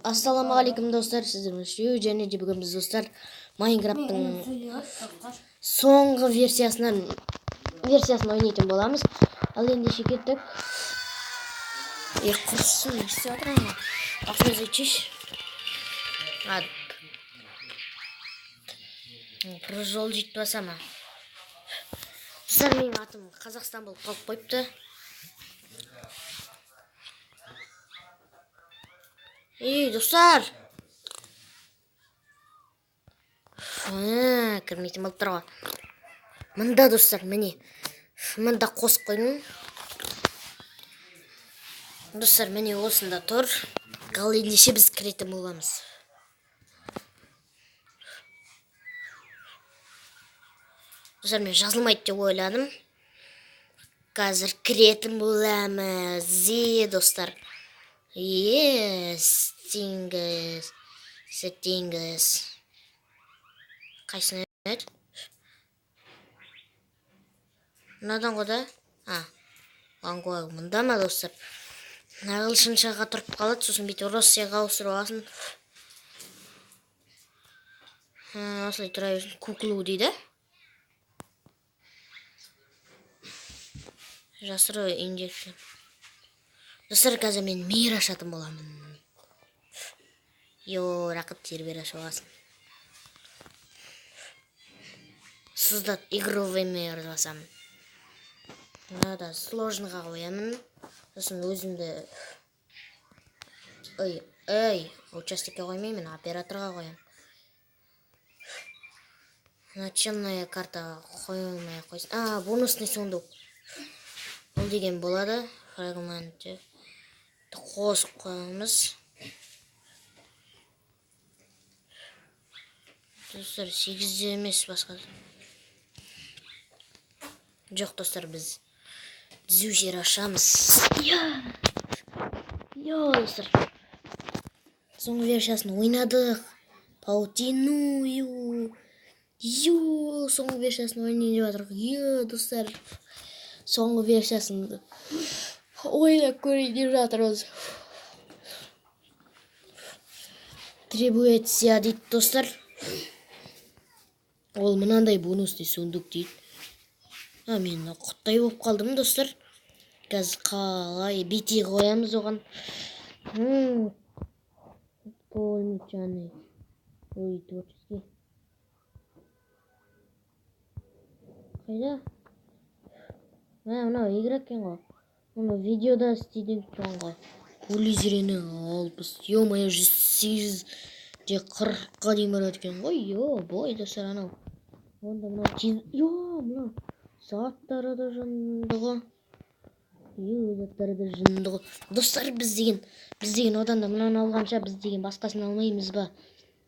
Ассалаумағалейкум достар, сіздермен Шү және де бүгін біз достар Майнкрафттың соңғы версиясын ойнайтын боламыз. Ал ендеше кеттік. Құрсын, не істеп жатыр ана? Ақсөз айтшы. Бір жол жетіп баса ма? Достар, менің атым Қазақстан болып қалып қойыпты. Ей, достар! Кірмейтін болып тұр ғой. Мында, достар, міне. Мында қосып қойдым. Достар, міне осында тұр. Ал ендеше біз кіретін боламыз. Достар, мен жазылмайды деп ойладым. Қазір кіретін боламыз. Достар. Сеттингіз. Сеттингіз. Қайсыны еді? Мынадан ғой да? Лангуа мында ма, достар? Ағылшыншаға тұрып қалады, сосын бүйтіп Россияға ауыстырып аласың. Осылай тұра берсін. Куклу дейді. Жасыру инжекция. Достар, қазір мен мейір ашатын боламын. Йо, рақыт сервер ашып аласың. Создать игровой мир басамын. Мынада сложныйға қоямын. Сосын өзімді ой, участокке қоймаймын, операторға қоямын. Начальная карта қоймай қойсын. Бонусный сундук. Бұл деген болады. Фрагментте қосып қоямыз. Достар, 8-де емес басқа. Жоқ, достар, біз түзу жер ашамыз. Я, достар. Соңғы версиясын ойнадық. Паутину. Соңғы версиясын ойнайын деп жатырмық. Достар. Соңғы версиясын ойнап көрейін деп жатырмыз. Требуется дейді, достар. Ол мынандай бонусный сундук дейді. Мен құттай болып қалдым, достар. Қазір қалай бити қоямыз оған. Полничаны. Ой, творческий. Қайда? Мынау игра екен ғой. Мұны видеода істейді екен ғой. Поле зрения 60. Ё-моё, 108-де 40-қа дейін барады екен ғой. Ё, бой, достар, анау. Онда мынау тез. Ё, мынау заттары да жынды ғой. Ё, заттары да жынды ғой. Достар, біз деген одан да мынаны алғанша біз деген басқасын алмаймыз ба?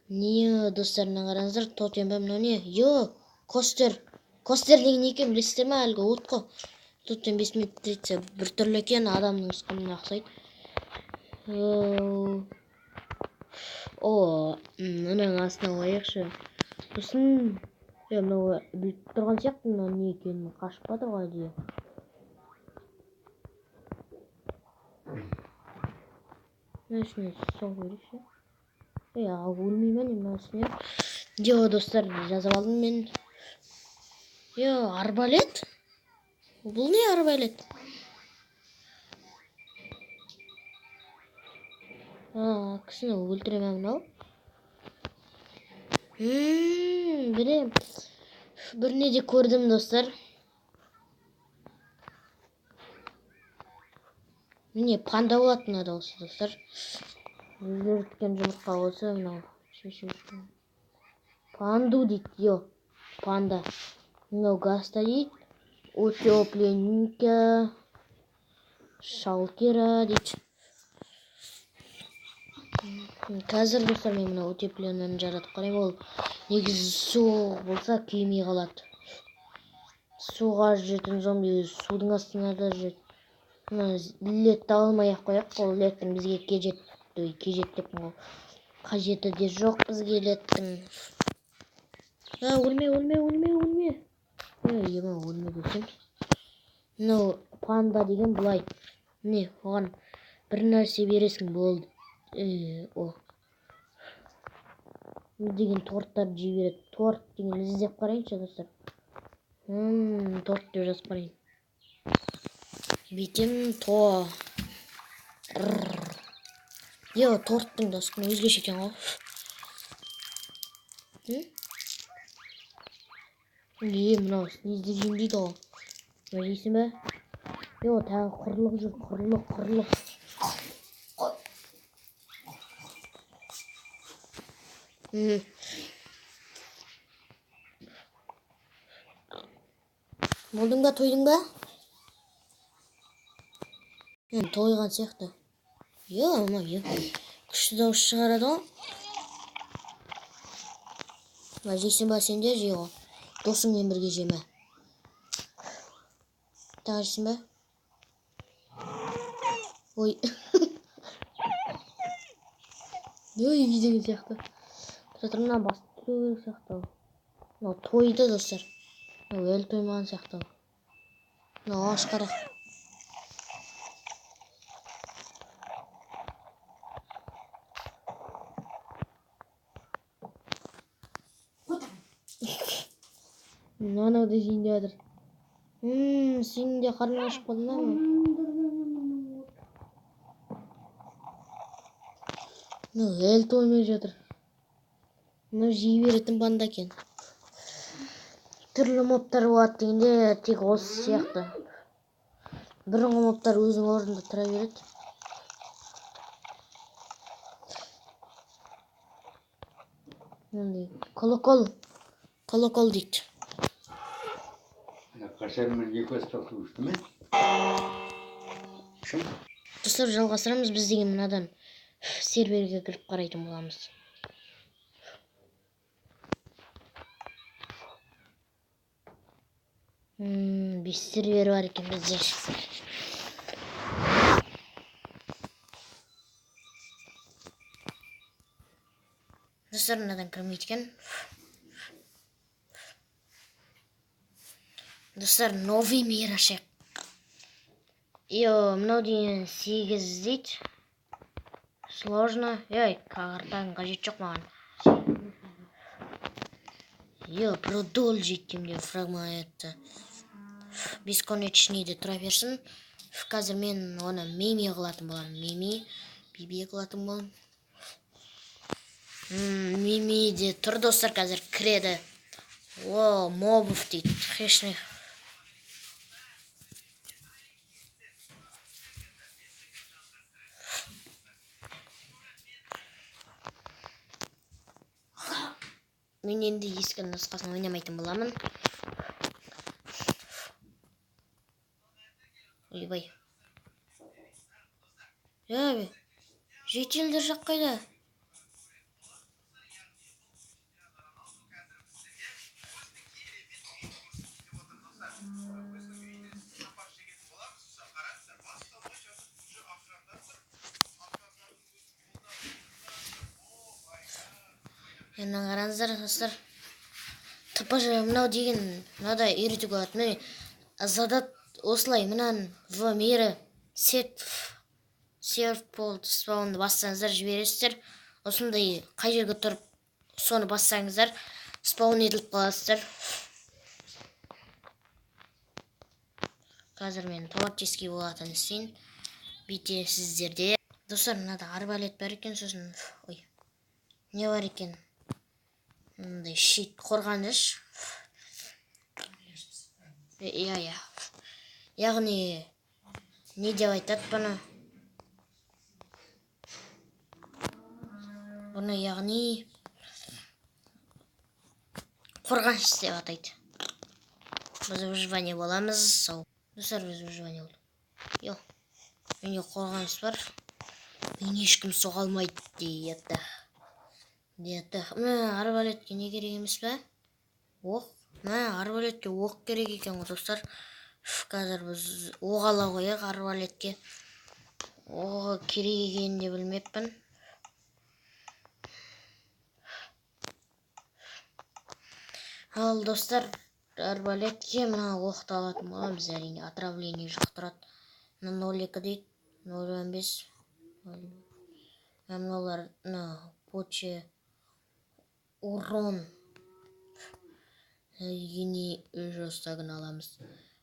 Не, достар, мына қараңыздар, тотем ба, мынау не? Ё, костер. Костер деген не екен білесіздер ма? Әлгі от қой. Тотем 5 минут тридцать бір түрлі екен, адамның ұсқынына ұқсайды. О, мынаның астына қояйықшы. Сосын, мынау біліп тұрған сияқты, мынау не екенін қашып жатыр ғой әдейі. Мына үстіне соғып көрейікші. Өлмей ме не мына үстіне? Йо, достар, жазып алдым мен. Йо, арбалет? Бұл не арбалет? Кісіні өлтіре ме мынау? Білем. Бір неде көрдім, достар. Міне, панда болады мына дауысы, достар. Өзгерткен жұмыртқа болса, мынау шешуші. Панду дейді, йо, панда. Мынау гаста дейді. Утепленника, шалкера дейді. Қазір, достар, мен мына утепленныны жаратып қараймын. Ол негізі су болса күймей қалады. Суға жүретін зомби судың астына да жүреді. Мына летті алмай ақ қояйық. Ол леттің бізге кежет деппін ғой. Қажеті де жоқ бізге леттің. Өлме, өлме, өлме, өлме. Ема, өлме десем. Мынау панда деген былай. Міне, оған бір нәрсе бересің, болды. О. Деген торттарды жей береді. Торт деген іздеп қарайыншы, достар. Торт деп жазып қарайын. Бүйтем то. Е, торттың да үстіне өзгеше екен ғой. Е, мынау не іздеп жеймін дейді ғой. Мына жейсің бе? Е, тағы құрлық жүр, құрлық, құрлық. Болдың ба, тойдың ба? Тойған сияқты. Е, ана, е. Күшті дауыс шығарады ғой. Мына жейсің ба, сен де жей ғой. Досыңмен бірге жеме. Тағы жейсің бе? Ой. Ой, деген сияқты. Тұра тұр, мына басып тұру керек сияқты. Мынау тойды, достар. Мынау әлі тоймаған сияқты. Мынау аш қара. Мынау да жейін деп жатыр. Сенің де қарның ашып қалды ма? Мынау әлі тоймай жатыр. Мынау жей беретін банда екен. Түрлі мобтар болады дегенде тек осы сияқты. Бұрынғы мобтар өзінің орнында тұра береді. Мынандай колокол, колокол дейді. Достар, жалғастырамыз. Біз деген мынадан серверге кіріп қарайтын боламыз. 5 сервер бар екен бізде. Достар, мынадан кірмейді екен. Достар, новый мир ашайық. Йо, мынау деген 8 дейді. Сложно. Ей, картаның қажеті жоқ маған. Йо, продолжить деймін деп фрагментті. Бесконечный де тұра берсін. Қазір мен оны меми қылатын боламын. Меми, биби қылатын боламын. Меми де тұр, достар, қазір кіреді. О, мобов дейді. Хешный. Мен енді ескі нұсқасын ойнамайтын боламын. Ойбай. Е, жителдер жақ қайда? Енді қараңыздар, достар. ТПЖ мынау деген мынадай үйретуге болады. Міне, задат осылай мынаны в мире сет серв пол спаунды бассаңыздар жібересіздер. Осындай қай жерге тұрып соны бассаңыздар спаун етіліп қаласыздар. Қазір мен творческий болатын істейін. Бүйтесіздер де. Достар, мынада арбалет бар екен, сосын ой, не бар екен? Мындай щит қорғаныш. Иә, иә. Яғни не деп айтады бұны? Бұны яғни қорғаныш деп атайды. Біз выживание боламыз. Сау. Достар, біз выживание болдық. Йо. Менде қорғаныш бар. Мені ешкім соға алмайды дейді. Дейді. Мына арбалетке не керек емес пе? Оқ. Мына арбалетке оқ керек екен ғой, достар. Қазір біз оқ ала қояйық арбалетке. Оғы керек екенін де білмеппін. Ал, достар, арбалетке мына оқты алатын боламыз, әрине, отравление жұқтырады. Мына нөл екі дейді, нөл он бес. Мыналар мына поче урон ене жостагын аламыз.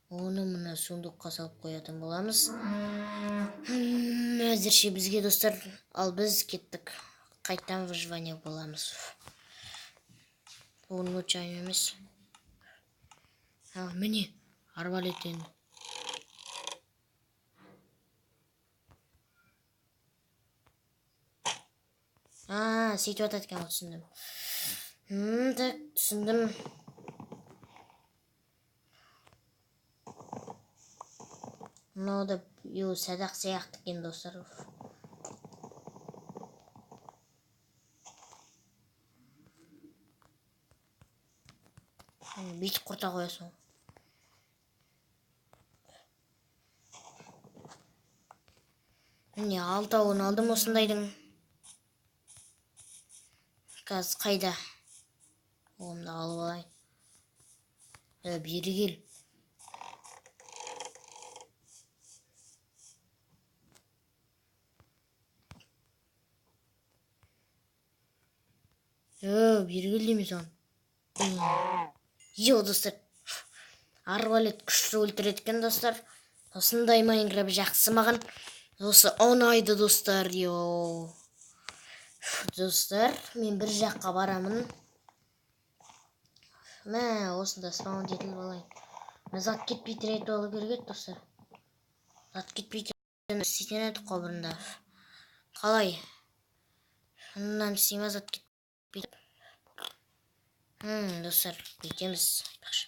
Оны мына сундукқа салып қоятын боламыз. Әзірше бізге, достар, ал біз кеттік. Қайтадан выживание боламыз. Бұл ночайым емес. Ал міне арбалет енді. Сөйтіп жатады екен ғой, түсіндім. Так, түсіндім. Мынау да садақ сияқты екен, достар. Бүйтіп құрта қоясың. Міне, алтауын алдым осындайдың. Қазір қайда? Оны да алып алайын. Бері кел. Бері кел деймін саған. Йо, достар. Арбалет күшті өлтіреді екен, достар. Осындай Майнкрафт жақсы маған. Осы ұнайды, достар. Йо. Достар, мен бір жаққа барамын. Мә, осында спаун етіліп алайын. Мә, зат кетпей тіреліп алу керек еді, достар. Зат кетпей істейтін едік қой бұрында. Қалай? Мынаны істей ма зат кетпей? Достар, бүйтеміз. Айтпақшы.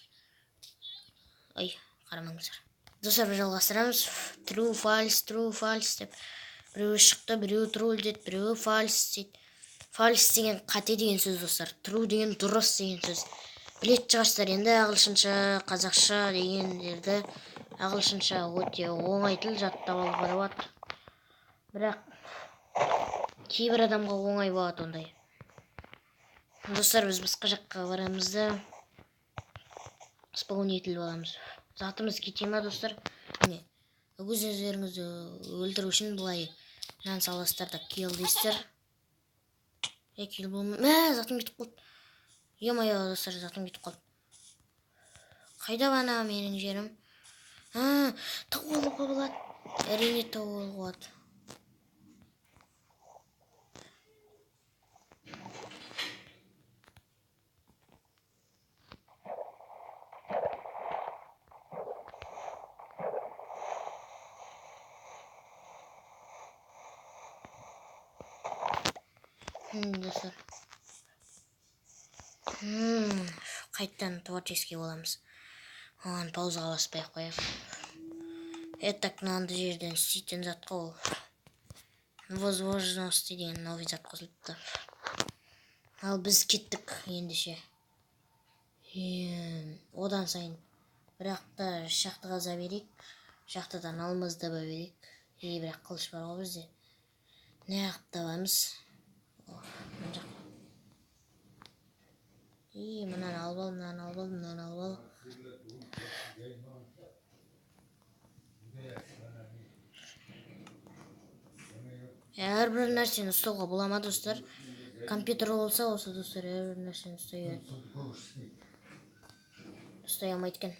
Ай, қарамаңыздар. Достар, біз жалғастырамыз. True, false, true, false деп. Біреуі шықты, біреуі true деді, біреуі false дейді. False деген қате деген сөз, достар. True деген дұрыс деген сөз. Білетін шығарсыздар енді ағылшынша, қазақша дегендерді. Ағылшынша өте оңай тіл, жаттап алуға да болады. Бірақ кейбір адамға оңай болады ондай. Достар, біз басқа жаққа барамыз да спаун етіліп аламыз. Затымыз кете ма, достар? Міне, өз өздеріңізді өлтіру үшін былай нан саласыздар да килл дейсіздер. Килл болмай. Мә, затым кетіп қалды. Е-мое, достар, затым кетіп қалды. Қайда бана менің жерім? Тауып алуға болады. Әрине тауып алуға болады. Достар. Қайтадан творческий боламыз. Оған паузаға баспай ақ қояйық. Так, мынандай жерден істейтін зат қой ол. Возможности деген новый зат қосылыпты. Ал біз кеттік ендеше. Одан сайын бірақ та шақты қаза берейік. Шахтадан алмаз таба берейік. Бірақ қылыш бар ғой бізде. Неғып табамыз? Мына жақ. Мынаны алып ал, мынаны алып ал, мынаны алып ал. Әрбір нәрсені ұстауға бола ма, достар? Компьютер болса осы, достар, әрбір нәрсені ұстай алмайды екен.